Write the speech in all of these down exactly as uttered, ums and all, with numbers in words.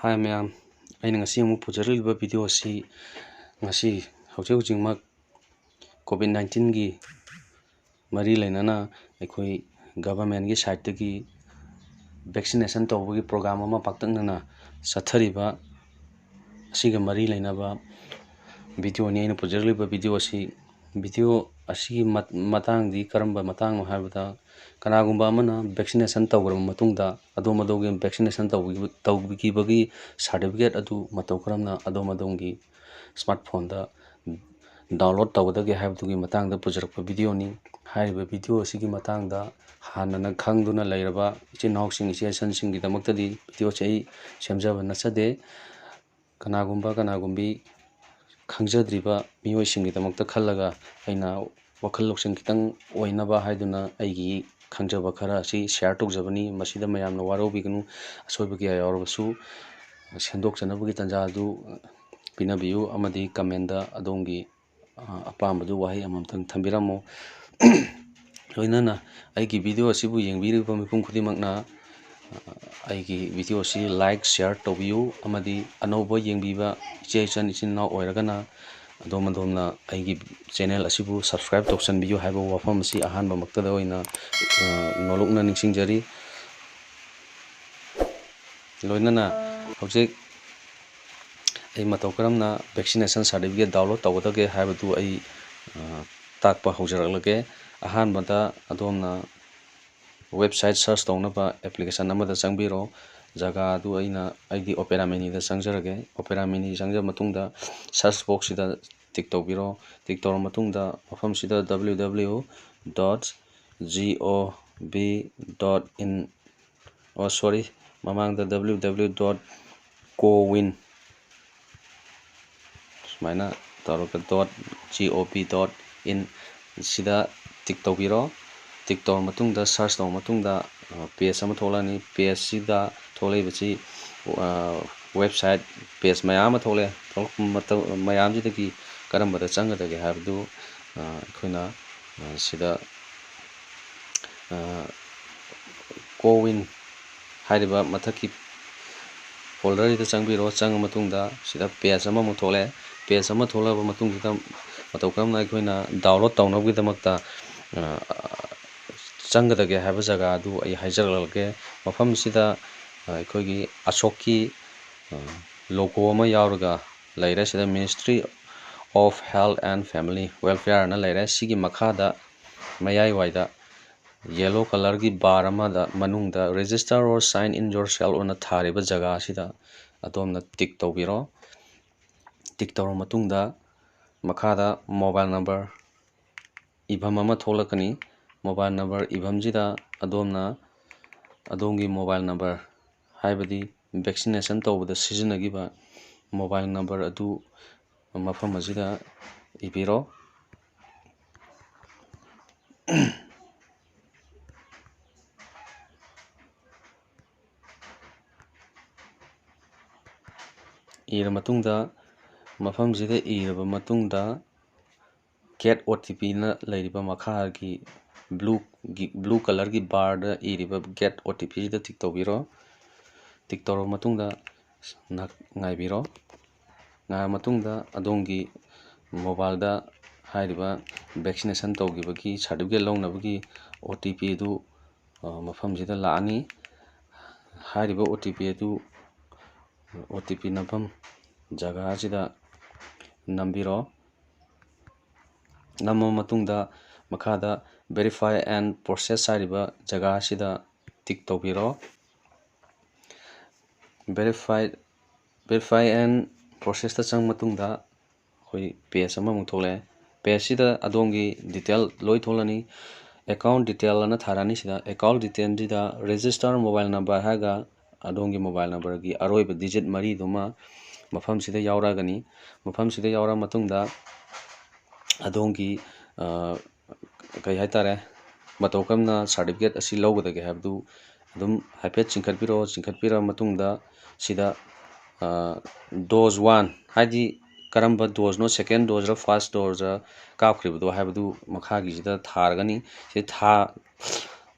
ꯍꯥꯏ ꯃꯌꯥꯝ, ꯑꯩꯅ ꯉꯁꯤ ꯑꯃꯨꯛ ꯄꯨꯖꯔꯛꯂꯤꯕ ꯚꯤꯗꯤꯑꯣ ꯑꯁꯤ ꯉꯁꯤ ꯍꯧꯖꯤꯛ ꯍꯧꯖꯤꯛꯃꯛ ꯀꯣꯚꯤꯗ ꯅꯥꯏꯟꯇꯤꯟꯒꯤ ꯃꯔꯤ ꯂꯩꯅꯅ ꯑꯩꯈꯣꯏ ꯒꯚꯔꯟꯃꯦꯟꯒꯤ ꯁꯥꯏꯠꯇꯒꯤ ꯚꯦꯛꯁꯤꯅꯦꯁꯟ ꯇꯧꯕꯒꯤ ꯄ꯭ꯔꯣꯒ꯭ꯔꯥꯝ ꯑꯃ ꯄꯥꯛꯇꯛꯅꯅ ꯆꯠꯊꯔꯤꯕ ꯑꯁꯤꯒ ꯃꯔꯤ ꯂꯩꯅꯕ ꯚꯤꯗꯤꯑꯣꯅꯤ꯫ ꯑꯩꯅ ꯄꯨꯖꯔꯛꯂꯤꯕ ꯚꯤꯗꯤꯑꯣ ꯑꯁꯤ, ꯚꯤꯗꯤꯑꯣ ꯑꯁꯤꯒꯤ ꯃꯠ-, ꯃꯇꯥꯡꯗꯤ ꯀꯔꯝꯕ ꯃꯇꯥꯡꯅꯣ ꯍꯥꯏꯕꯗ, ꯀꯅꯥꯒꯨꯝꯕ ꯑꯃꯅ ꯚꯦꯛꯁꯤꯅꯦꯁꯟ ꯇꯧꯈ꯭ꯔꯕ ꯃꯇꯨꯡꯗ ꯑꯗꯣꯝ ꯑꯗꯣꯝꯒꯤ ꯚꯦꯛꯁꯤꯅꯦꯁꯟ ꯇꯧꯕꯤꯈꯤꯕ-, ꯇꯧꯕꯤꯈꯤꯕꯒꯤ ꯁꯥꯔꯇꯤꯐꯤꯀꯦꯠ ꯑꯗꯨ ꯃꯇꯧ ꯀꯔꯝꯅ ꯑꯗꯣꯝ ꯑꯗꯣꯝꯒꯤ ꯁ꯭ꯃꯥꯔꯠ ꯐꯣꯟꯗ ꯗꯥꯎꯟꯂꯣꯗ ꯇꯧꯒꯗꯒꯦ ꯍꯥꯏꯕꯗꯨꯒꯤ ꯃꯇꯥꯡꯗ ꯄꯨꯖꯔꯛꯄ ꯚꯤꯗꯤꯑꯣꯅꯤ꯫ ꯍꯥꯏꯔꯤꯕ ꯚꯤꯗꯤꯑꯣ ꯑꯁꯤꯒꯤ ꯃꯇꯥꯡꯗ ꯍꯥꯟꯅꯅ ꯈꯪꯗꯨꯅ ꯂꯩꯔꯕ ꯏꯆꯤꯟ ꯏꯅꯥꯎꯁꯤꯡ, ꯏꯆꯦ ꯏꯆꯟꯁꯤꯡꯒꯤꯗꯃꯛꯇꯗꯤ ꯚꯤꯗꯤꯑꯣꯁꯦ ꯑꯩ ꯁꯦꯝꯖꯕ ꯅꯠꯆꯗꯦ꯫ ꯀꯅꯥꯒꯨꯝꯕ ꯀꯅꯥꯒꯨꯝꯕꯤ ꯈꯪꯖꯗ꯭ꯔꯤꯕ ꯃꯤꯑꯣꯏꯁꯤꯡꯒꯤꯗꯃꯛꯇ ꯈꯜꯂꯒ ꯑꯩꯅ ꯋꯥꯈꯜ ꯂꯧꯁꯤꯡ ꯈꯤꯇꯪ ꯑꯣꯏꯅꯕ ꯍꯥꯏꯗꯨꯅ ꯑꯩꯒꯤ ꯈꯪꯖꯕ ꯈꯔ ꯑꯁꯤ ꯁꯤꯌꯥꯔ ꯇꯧꯖꯕꯅꯤ꯫ ꯃꯁꯤꯗ ꯃꯌꯥꯝꯅ ꯋꯥꯔꯧꯕꯤꯒꯅꯨ꯫ ꯑꯁꯣꯏꯕ ꯀꯌꯥ ꯌꯥꯎꯔꯕꯁꯨ ꯁꯦꯝꯗꯣꯛꯆꯅꯕꯒꯤ ꯇꯥꯟꯖꯥ ꯑꯗꯨ ꯄꯤꯅꯕꯤꯌꯨ ꯑꯃꯗꯤ ꯀꯃꯦꯟꯗ ꯑꯗꯣꯝꯒꯤ, ꯑ, ꯑꯄꯥꯝꯕꯗꯨ ꯋꯥꯍꯩ ꯑꯃꯃꯝꯇꯪ ꯊꯝꯕꯤꯔꯝꯃꯨ꯫ ꯂꯣꯏꯅꯅ ꯑꯩꯒꯤ ꯚꯤꯗꯤꯑꯣ ꯑꯁꯤꯕꯨ ꯌꯦꯡꯕꯤꯔꯤꯕ ꯃꯤꯄꯨꯝ ꯈꯨꯗꯤꯡꯃꯛꯅ, ꯑ, ꯑꯩꯒꯤ ꯚꯤꯗꯤꯑꯣ ꯑꯁꯤ ꯂꯥꯏꯛ, ꯁꯤꯌꯥꯔ ꯇꯧꯕꯤꯌꯨ ꯑꯃꯗꯤ ꯑꯅꯧꯕ ꯌꯦꯡꯕꯤꯕ ꯏꯆꯦ ꯏꯆꯟ ꯏꯆꯤꯟ ꯏꯅꯥꯎ ꯑꯣꯏꯔꯒꯅ ꯑꯗꯣꯝ ꯑꯗꯣꯝꯅ ꯑꯩꯒꯤ ꯆꯦꯅꯦꯜ ꯑꯁꯤꯕꯨ ꯁꯕꯁꯀ꯭ꯔꯥꯏꯕ ꯇꯧꯁꯟꯕꯤꯌꯨ ꯍꯥꯏꯕ ꯋꯥꯐꯝ ꯑꯁꯤ ꯑꯍꯥꯟꯕꯃꯛꯇꯗ ꯑꯣꯏꯅ, ꯑ, ꯅꯣꯂꯨꯛꯅ ꯅꯤꯡꯁꯤꯡꯖꯔꯤ꯫ ꯂꯣꯏꯅꯅ ꯍꯧꯖꯤꯛ ꯑꯩ ꯃꯇꯧ ꯀꯔꯝꯅ ꯚꯦꯛꯁꯤꯅꯦꯁꯟ ꯁꯥꯔꯇꯤꯐꯤꯀꯦꯠ ꯗꯥꯎꯟꯂꯣꯗ ꯇꯧꯒꯗꯒꯦ ꯍꯥꯏꯕꯗꯨ ꯑꯩ, ꯑ, ꯇꯥꯛꯄ ꯍꯧꯖꯔꯛꯂꯒꯦ꯫ ꯑꯍꯥꯟꯕꯗ ꯑꯗꯣꯝꯅ ꯋꯦꯕꯁꯥꯏꯠ ꯁꯔꯆ ꯇꯧꯅꯕ ꯑꯦꯄ꯭ꯂꯤꯀꯦꯁꯟ ꯑꯃꯗ ꯆꯪꯕꯤꯔꯣ꯫ ꯖꯒꯥ ꯑꯗꯨ ꯑꯩꯅ, ꯑꯩꯗꯤ ꯑꯣꯄꯦꯔꯥ ꯃꯤꯅꯤꯗ ꯆꯪꯖꯔꯒꯦ꯫ ꯑꯣꯄꯦꯔꯥ ꯃꯤꯅꯤ ꯆꯪꯖꯕ ꯃꯇꯨꯡꯗ ꯁꯔꯆ ꯕꯣꯛꯁꯁꯤꯗ ꯇꯤꯛ ꯇꯧꯕꯤꯔꯣ꯫ ꯇꯤꯛ ꯇꯧꯔꯕ ꯃꯇꯨꯡꯗ ꯃꯐꯝꯁꯤꯗ W W W dot G O V dot in, ꯑꯣ, sorry, ꯃꯃꯥꯡꯗ W W W dot cowin ꯁꯨꯃꯥꯏꯅ ꯇꯧꯔꯒ dot G O V dot in ꯁꯤꯗ ꯇꯤꯛ ꯇꯧꯕꯤꯔꯣ꯫ ꯇꯤꯛ ꯇꯧꯔ ꯃꯇꯨꯡꯗ, ꯁꯔꯆ ꯇꯧꯔ ꯃꯇꯨꯡꯗ, ꯑ, ꯄꯦꯖ ꯑꯃ ꯊꯣꯛꯂꯛꯑꯅꯤ꯫ ꯄꯦꯖꯁꯤꯗ ꯊꯣꯛꯂꯛꯏꯕꯁꯤ, ꯑ, ꯋꯦꯕꯁꯥꯏꯠ ꯄꯦꯖ ꯃꯌꯥꯝ ꯑꯃ ꯊꯣꯛꯂꯛꯑꯦ꯫ ꯊꯣꯛꯂꯛꯄ ꯃꯇꯝ ꯃꯌꯥꯝꯁꯤꯗꯒꯤ ꯀꯔꯝꯕꯗ ꯆꯪꯒꯗꯒꯦ ꯍꯥꯏꯕꯗꯨ, ꯑ, ꯑꯩꯈꯣꯏꯅ, ꯑ, ꯁꯤꯗ, ꯑ, ꯀꯣꯋꯤꯟ ꯍꯥꯏꯔꯤꯕ ꯃꯊꯛꯀꯤ ꯐꯣꯜꯗꯔꯁꯤꯗ ꯆꯪꯕꯤꯔꯣ꯫ ꯆꯪꯉ ꯃꯇꯨꯡꯗ ꯁꯤꯗ ꯄꯦꯖ ꯑꯃꯃꯨꯛ ꯊꯣꯛꯂꯛꯑꯦ꯫ ꯄꯦꯖ ꯑꯃ ꯊꯣꯛꯂꯛꯑꯕ ꯃꯇꯨꯡꯁꯤꯗ ꯃꯇꯧ ꯀꯔꯝꯅ ꯑꯩꯈꯣꯏꯅ ꯗꯥꯎꯟꯂꯣꯗ ꯇꯧꯅꯕꯒꯤꯗꯃꯛꯇ, ꯑ, ꯆꯪꯒꯗꯒꯦ ꯍꯥꯏꯕ ꯖꯒꯥ ꯑꯗꯨ ꯑꯩ ꯍꯥꯏꯖꯔꯛꯂꯒꯦ꯫ ꯃꯐꯝꯁꯤꯗ, ꯑ, ꯑꯩꯈꯣꯏꯒꯤ ꯑꯁꯣꯛꯀꯤ, ꯑ, ꯂꯣꯒꯣ ꯑꯃ ꯌꯥꯎꯔꯒ ꯂꯩꯔꯦ꯫ ꯁꯤꯗ Ministry of Health and Family Welfare ꯍꯥꯏꯅ ꯂꯩꯔꯦ꯫ ꯁꯤꯒꯤ ꯃꯈꯥꯗ ꯃꯌꯥꯏꯋꯥꯏꯗ ꯌꯦꯂꯣ ꯀꯂꯔꯒꯤ ꯕꯥꯔ ꯑꯃꯗ ꯃꯅꯨꯡꯗ "Register or sign in yourself" ꯑꯅ ꯊꯥꯔꯤꯕ ꯖꯒꯥ ꯑꯁꯤꯗ ꯑꯗꯣꯝꯅ ꯇꯤꯛ ꯇꯧꯕꯤꯔꯣ꯫ ꯇꯤꯛ ꯇꯧꯔꯕ ꯃꯇꯨꯡꯗ ꯃꯈꯥꯗ ꯃꯣꯕꯥꯏꯜ ꯅꯝꯕꯔ ꯏꯐꯝ ꯑꯃ ꯊꯣꯛꯂꯛꯀꯅꯤ꯫ ꯃꯣꯕꯥꯏꯜ ꯅꯝꯕꯔ ꯏꯐꯝꯁꯤꯗ ꯑꯗꯣꯝꯅ ꯑꯗꯣꯝꯒꯤ ꯃꯣꯕꯥꯏꯜ ꯅꯝꯕꯔ, ꯍꯥꯏꯕꯗꯤ ꯚꯦꯛꯁꯤꯅꯦꯁꯟ ꯇꯧꯕꯗ ꯁꯤꯖꯤꯟꯅꯈꯤꯕ ꯃꯣꯕꯥꯏꯜ ꯅꯝꯕꯔ ꯑꯗꯨ ꯃꯐꯝ ꯑꯁꯤꯗ ꯏꯕꯤꯔꯣ꯫ ꯏꯔ ꯃꯇꯨꯡꯗ, ꯃꯐꯝꯁꯤꯗ ꯏꯔꯕ ꯃꯇꯨꯡꯗ, "Get O T P" ꯅ ꯂꯩꯔꯤꯕ ꯃꯈꯥꯒꯤ ꯕ꯭ꯂꯨ, ꯕ꯭ꯂꯨ ꯀꯂꯔꯒꯤ ꯕꯥꯔꯗ ꯏꯔꯤꯕ "Get O T P" ꯁꯤꯗ ꯇꯤꯛ ꯇꯧꯕꯤꯔꯣ꯫ ꯇꯤꯛ ꯇꯧꯔꯕ ꯃꯇꯨꯡꯗ ꯉꯥꯏꯍꯥꯛ ꯉꯥꯏꯕꯤꯔꯣ꯫ ꯉꯥꯏꯔꯕ ꯃꯇꯨꯡꯗ ꯑꯗꯣꯝꯒꯤ ꯃꯣꯕꯥꯏꯜꯗ ꯍꯥꯏꯔꯤꯕ ꯚꯦꯛꯁꯤꯅꯦꯁꯟ ꯇꯧꯈꯤꯕꯒꯤ ꯁꯥꯔꯇꯤꯐꯤꯀꯦꯠ ꯂꯧꯅꯕꯒꯤ O T P ꯑꯗꯨ, ꯑ, ꯃꯐꯝꯁꯤꯗ ꯂꯥꯛꯑꯅꯤ꯫ ꯍꯥꯏꯔꯤꯕ O T P ꯑꯗꯨ, O T P ꯅꯝꯐꯝ ꯖꯒꯥ ꯑꯁꯤꯗ ꯅꯝꯕꯤꯔꯣ꯫ ꯅꯝꯃꯕ ꯃꯇꯨꯡꯗ ꯃꯈꯥꯗ "Verify and Process" ꯍꯥꯏꯔꯤꯕ ꯖꯒꯥ ꯑꯁꯤꯗ ꯇꯤꯛ ꯇꯧꯕꯤꯔꯣ꯫ Verify, Verify and Process ꯇ ꯆꯪꯕ ꯃꯇꯨꯡꯗ ꯑꯩꯈꯣꯏ ꯄꯦꯖ ꯑꯃꯃꯨꯛ ꯊꯣꯛꯂꯛꯑꯦ꯫ ꯄꯦꯖꯁꯤꯗ ꯑꯗꯣꯝꯒꯤ ꯗꯤꯇꯦꯜ ꯂꯣꯏ ꯊꯣꯛꯂꯅꯤ꯫ "Account detail" ꯑꯅ ꯊꯥꯔꯛꯑꯅꯤ꯫ ꯁꯤꯗ "Account detail" ꯁꯤꯗ "Register mobile number" ꯍꯥꯏꯔꯒ ꯑꯗꯣꯝꯒꯤ ꯃꯣꯕꯥꯏꯜ ꯅꯝꯕꯔꯒꯤ ꯑꯔꯣꯏꯕ ꯗꯤꯖꯤꯠ ꯃꯔꯤꯗꯨꯃ ꯃꯐꯝꯁꯤꯗ ꯌꯥꯎꯔꯛꯑꯒꯅꯤ꯫ ꯃꯐꯝꯁꯤꯗ ꯌꯥꯎꯔꯛꯑ ꯃꯇꯨꯡꯗ ꯑꯗꯣꯝꯒꯤ, ꯑ, ꯀꯩ ꯍꯥꯏꯇꯥꯔꯦ, ꯃꯇꯧ ꯀꯔꯝꯅ ꯁꯥꯔꯇꯤꯐꯤꯀꯦꯠ ꯑꯁꯤ ꯂꯧꯒꯗꯒꯦ ꯍꯥꯏꯕꯗꯨ ꯑꯗꯨꯝ ꯍꯥꯏꯐꯦꯠ ꯆꯤꯡꯈꯠꯄꯤꯔꯛꯑꯣ꯫ ꯆꯤꯡꯈꯠꯄꯤꯔꯕ ꯃꯇꯨꯡꯗ ꯁꯤꯗ, ꯑ, dose one, ꯍꯥꯏꯗꯤ ꯀꯔꯝꯕ ꯗꯣꯁꯅꯣ, second dose ꯔ first dose ꯔ ꯀꯥꯞꯈ꯭ꯔꯤꯕꯗꯣ ꯍꯥꯏꯕꯗꯨ ꯃꯈꯥꯒꯤꯁꯤꯗ ꯊꯥꯔꯒꯅꯤ꯫ ꯁꯤ ꯊꯥ-,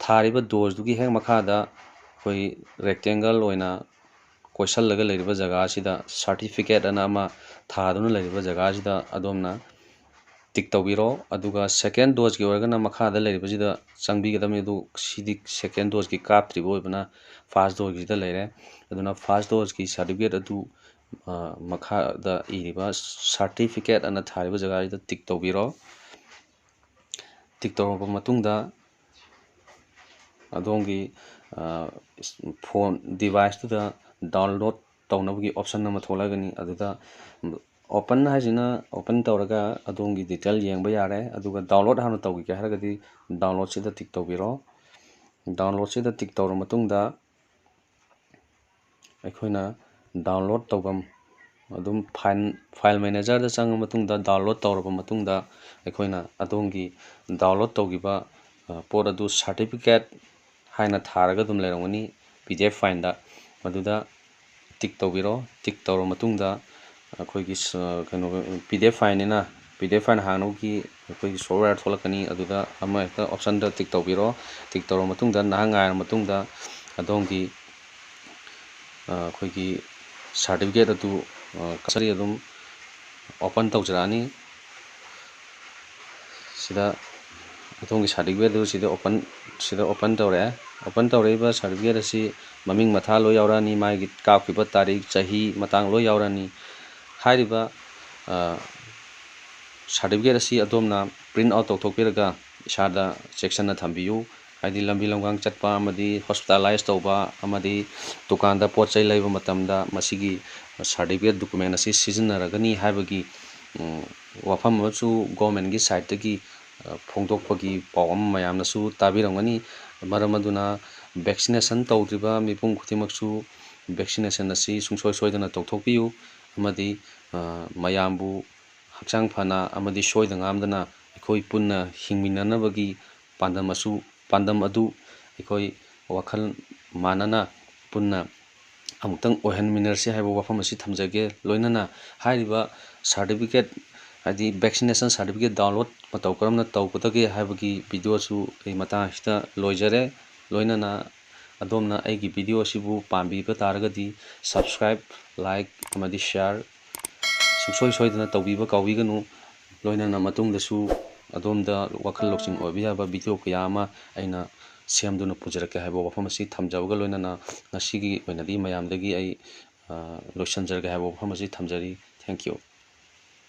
ꯊꯥꯔꯤꯕ ꯗꯣꯁꯇꯨꯒꯤ ꯍꯦꯛ ꯃꯈꯥꯗ ꯑꯩꯈꯣꯏ ꯔꯦꯛꯇꯦꯡꯒꯜ ꯑꯣꯏꯅ ꯀꯣꯏꯁꯜꯂꯒ ꯂꯩꯔꯤꯕ ꯖꯒꯥꯁꯤꯗ ꯁꯥꯔꯇꯤꯐꯤꯀꯦꯠ ꯑꯅ ꯑꯃ ꯊꯥꯗꯨꯅ ꯂꯩꯔꯤꯕ ꯖꯒꯥꯁꯤꯗ ꯑꯗꯣꯝꯅ ꯇꯤꯛ ꯇꯧꯕꯤꯔꯣ꯫ ꯑꯗꯨꯒ ꯁꯦꯀꯦꯟ ꯗꯣꯁꯀꯤ ꯑꯣꯏꯔꯒꯅ ꯃꯈꯥꯗ ꯂꯩꯔꯤꯕꯁꯤꯗ ꯆꯪꯕꯤꯒꯗꯕꯅꯤ꯫ ꯑꯗꯨ ꯁꯤꯗꯤ ꯁꯦꯀꯦꯟ ꯗꯣꯁꯀꯤ ꯀꯥꯞꯇ꯭ꯔꯤꯕ ꯑꯣꯏꯕꯅ ꯐꯥꯔꯁ ꯗꯣꯁꯀꯤꯁꯤꯗ ꯂꯩꯔꯦ꯫ ꯑꯗꯨꯅ ꯐꯥꯔꯁ ꯗꯣꯁꯀꯤ ꯁꯥꯔꯇꯤꯐꯤꯀꯦꯠ ꯑꯗꯨ, ꯑ, ꯃꯈꯥꯗ ꯏꯔꯤꯕ ꯁꯥꯔꯇꯤꯐꯤꯀꯦꯠ ꯑꯅ ꯊꯥꯔꯤꯕ ꯖꯒꯥꯁꯤꯗ ꯇꯤꯛ ꯇꯧꯕꯤꯔꯣ꯫ ꯇꯤꯛ ꯇꯧꯔꯕ ꯃꯇꯨꯡꯗ ꯑꯗꯣꯝꯒꯤ, ꯑ, ꯐꯣꯟ ꯗꯤꯚꯥꯏꯁꯇꯨꯗ ꯗꯥꯎꯟꯂꯣꯗ ꯇꯧꯅꯕꯒꯤ ꯑꯣꯞꯁꯟ ꯑꯃ ꯊꯣꯛꯂꯛꯀꯅꯤ꯫ ꯑꯗꯨꯗ ꯑꯣꯄꯟ ꯍꯥꯏꯁꯤꯅ ꯑꯣꯄꯟ ꯇꯧꯔꯒ ꯑꯗꯣꯝꯒꯤ ꯗꯤꯇꯦꯜ ꯌꯦꯡꯕ ꯌꯥꯔꯦ꯫ ꯑꯗꯨꯒ ꯗꯥꯎꯟꯂꯣꯗ ꯍꯥꯟꯅ ꯇꯧꯈꯤꯒꯦ ꯍꯥꯏꯔꯒꯗꯤ ꯗꯥꯎꯟꯂꯣꯗꯁꯤꯗ ꯇꯤꯛ ꯇꯧꯕꯤꯔꯣ꯫ ꯗꯥꯎꯟꯂꯣꯗꯁꯤꯗ ꯇꯤꯛ ꯇꯧꯔ ꯃꯇꯨꯡꯗ ꯑꯩꯈꯣꯏꯅ ꯗꯥꯎꯟꯂꯣꯗ ꯇꯧꯐꯝ ꯑꯗꯨꯝ ꯐꯥꯏꯜ, ꯐꯥꯏꯜ ꯃꯦꯅꯦꯖꯔꯗ ꯆꯪꯉ ꯃꯇꯨꯡꯗ, ꯗꯥꯎꯟꯂꯣꯗ ꯇꯧꯔꯕ ꯃꯇꯨꯡꯗ, ꯑꯩꯈꯣꯏꯅ ꯑꯗꯣꯝꯒꯤ ꯗꯥꯎꯟꯂꯣꯗ ꯇꯧꯈꯤꯕ, ꯑ, ꯄꯣꯠ ꯑꯗꯨ ꯁꯥꯔꯇꯤꯐꯤꯀꯦꯠ ꯍꯥꯏꯅ ꯊꯥꯔꯒ ꯑꯗꯨꯝ ꯂꯩꯔꯝꯒꯅꯤ, ꯄꯤ ꯗꯤ ꯑꯦꯐ ꯐꯥꯏꯜꯗ꯫ ꯃꯗꯨꯗ ꯇꯤꯛ ꯇꯧꯕꯤꯔꯣ꯫ ꯇꯤꯛ ꯇꯧꯔꯕ ꯃꯇꯨꯡꯗ ꯑꯩꯈꯣꯏꯒꯤ ꯁ-, ꯀꯩꯅꯣ, ꯄꯤ ꯗꯤ ꯑꯦꯐ ꯐꯥꯏꯜꯅꯤꯅ, ꯄꯤ ꯗꯤ ꯑꯦꯐ ꯐꯥꯏꯜ ꯍꯥꯡꯅꯕꯒꯤ ꯑꯩꯈꯣꯏꯒꯤ ꯁꯣꯞꯋꯦꯌꯔ ꯊꯣꯛꯂꯛꯀꯅꯤ꯫ ꯑꯗꯨꯗ ꯑꯃ ꯍꯦꯛꯇ ꯑꯣꯞꯁꯟꯗ ꯇꯤꯛ ꯇꯧꯕꯤꯔꯣ꯫ ꯇꯤꯛ ꯇꯧꯔꯕ ꯃꯇꯨꯡꯗ ꯅꯍꯥꯛ ꯉꯥꯏꯔꯕ ꯃꯇꯨꯡꯗ ꯑꯗꯣꯝꯒꯤ, ꯑ, ꯑꯩꯈꯣꯏꯒꯤ ꯁꯥꯔꯇꯤꯐꯤꯀꯦꯠ ꯑꯗꯨ, ꯑ, ꯀꯝꯄꯜꯁꯔꯤ ꯑꯗꯨꯝ ꯑꯣꯄꯟ ꯇꯧꯖꯔꯛꯑꯅꯤ꯫ ꯁꯤꯗ ꯑꯗꯣꯝꯒꯤ ꯁꯥꯔꯇꯤꯐꯤꯀꯦꯠ ꯑꯗꯨ ꯁꯤꯗ ꯑꯣꯄꯟ, ꯁꯤꯗ ꯑꯣꯄꯟ ꯇꯧꯔꯛꯑꯦ꯫ ꯑꯣꯄꯟ ꯇꯧꯔꯛꯏꯕ ꯁꯥꯔꯇꯤꯐꯤꯀꯦꯠ ꯑꯁꯤ ꯃꯃꯤꯡ ꯃꯊꯥ ꯂꯣꯏ ꯌꯥꯎꯔꯛꯑꯅꯤ, ꯃꯥꯒꯤ ꯀꯥꯞꯈꯤꯕ ꯇꯥꯔꯤꯛ, ꯆꯍꯤ, ꯃꯇꯥꯡ ꯂꯣꯏ ꯌꯥꯎꯔꯛꯑꯅꯤ꯫ ꯍꯥꯏꯔꯤꯕ, ꯑ, ꯁꯥꯔꯇꯤꯐꯤꯀꯦꯠ ꯑꯁꯤ ꯑꯗꯣꯝꯅ ꯄ꯭ꯔꯤꯟꯠ ꯑꯥꯎꯠ ꯇꯧꯊꯣꯛꯄꯤꯔꯒ ꯏꯁꯥꯗ ꯆꯦꯛꯁꯤꯟꯅ ꯊꯝꯕꯤꯌꯨ꯫ ꯍꯥꯏꯗꯤ ꯂꯝꯕꯤ ꯂꯝꯈꯥꯡ ꯆꯠꯄ ꯑꯃꯗꯤ ꯍꯣꯁꯄꯤꯇꯥꯂꯥꯏꯁ ꯇꯧꯕ ꯑꯃꯗꯤ ꯗꯨꯀꯥꯟꯗ ꯄꯣꯠ ꯆꯩ ꯂꯩꯕ ꯃꯇꯝꯗ ꯃꯁꯤꯒꯤ ꯁꯥꯔꯇꯤꯐꯤꯀꯦꯠ ꯗꯣꯀꯨꯃꯦꯟ ꯑꯁꯤ ꯁꯤꯖꯤꯟꯅꯔꯒꯅꯤ ꯍꯥꯏꯕꯒꯤ, ꯎꯝ, ꯋꯥꯐꯝ ꯑꯃꯁꯨ ꯒꯣꯔꯃꯦꯟꯒꯤ ꯁꯥꯏꯠꯇꯒꯤ, ꯑ, ꯐꯣꯡꯗꯣꯛꯄꯒꯤ ꯄꯥꯎ ꯑꯃ ꯃꯌꯥꯝꯅꯁꯨ ꯇꯥꯕꯤꯔꯝꯒꯅꯤ꯫ ꯃꯔꯝ ꯑꯗꯨꯅ ꯚꯦꯛꯁꯤꯅꯦꯁꯟ ꯇꯧꯗ꯭ꯔꯤꯕ ꯃꯤꯄꯨꯝ ꯈꯨꯗꯤꯡꯃꯛꯁꯨ ꯚꯦꯛꯁꯤꯅꯦꯁꯟ ꯑꯁꯤ ꯁꯨꯡꯁꯣꯏ ꯁꯣꯏꯗꯅ ꯇꯧꯊꯣꯛꯄꯤꯌꯨ꯫ ꯑꯃꯗꯤ, ꯑ, ꯃꯌꯥꯝꯕꯨ ꯍꯛꯆꯥꯡ ꯐꯅ ꯑꯃꯗꯤ ꯁꯣꯏꯗ ꯉꯥꯝꯗꯅ ꯑꯩꯈꯣꯏ ꯄꯨꯟꯅ ꯍꯤꯡꯃꯤꯟꯅꯅꯕꯒꯤ ꯄꯥꯟꯗꯝ ꯑꯁꯨ, ꯄꯥꯟꯗꯝ ꯑꯗꯨ ꯑꯩꯈꯣꯏ ꯋꯥꯈꯜ ꯃꯥꯟꯅꯅ ꯄꯨꯟꯅ ꯑꯃꯨꯛꯇꯪ ꯑꯣꯏꯍꯟꯃꯤꯟꯅꯔꯁꯤ ꯍꯥꯏꯕ ꯋꯥꯐꯝ ꯑꯁꯤ ꯊꯝꯖꯒꯦ꯫ ꯂꯣꯏꯅꯅ ꯍꯥꯏꯔꯤꯕ ꯁꯥꯔꯇꯤꯐꯤꯀꯦꯠ, ꯍꯥꯏꯗꯤ ꯚꯦꯛꯁꯤꯅꯦꯁꯟ ꯁꯥꯔꯇꯤꯐꯤꯀꯦꯠ ꯗꯥꯎꯟꯂꯣꯗ ꯃꯇꯧ ꯀꯔꯝꯅ ꯇꯧꯒꯗꯒꯦ ꯍꯥꯏꯕꯒꯤ ꯚꯤꯗꯤꯑꯣꯁꯨ ꯑꯩ ꯃꯇꯥꯡ ꯑꯁꯤꯗ ꯂꯣꯏꯖꯔꯦ꯫ ꯂꯣꯏꯅꯅ ꯑꯗꯣꯝꯅ ꯑꯩꯒꯤ video ꯑꯁꯤꯕꯨ ꯄꯥꯝꯕꯤꯕ ꯇꯥꯔꯒꯗꯤ subscribe, like ꯑꯃꯗꯤ share ꯁꯨꯡꯁꯣꯏ ꯁꯣꯏꯗꯅ ꯇꯧꯕꯤꯕ ꯀꯥꯎꯕꯤꯒꯅꯨ꯫ ꯂꯣꯏꯅꯅ ꯃꯇꯨꯡꯗꯁꯨ ꯑꯗꯣꯝꯗ ꯋꯥꯈꯜ ꯂꯧꯁꯤꯡ ꯑꯣꯏꯕ ꯌꯥꯕ video ꯀꯌꯥ ꯑꯃ ꯑꯩꯅ ꯁꯦꯝꯗꯨꯅ ꯄꯨꯖꯔꯛꯀꯦ ꯍꯥꯏꯕ ꯋꯥꯐꯝ ꯑꯁꯤ ꯊꯝꯖꯕꯒ ꯂꯣꯏꯅꯅ ꯉꯁꯤꯒꯤ ꯑꯣꯏꯅꯗꯤ ꯃꯌꯥꯝꯗꯒꯤ ꯑꯩ, ꯑ, ꯂꯣꯏꯁꯤꯟꯖꯔꯒꯦ ꯍꯥꯏꯕ ꯋꯥꯐꯝ ꯑꯁꯤ ꯊꯝꯖꯔꯤ꯫ Thank you꯫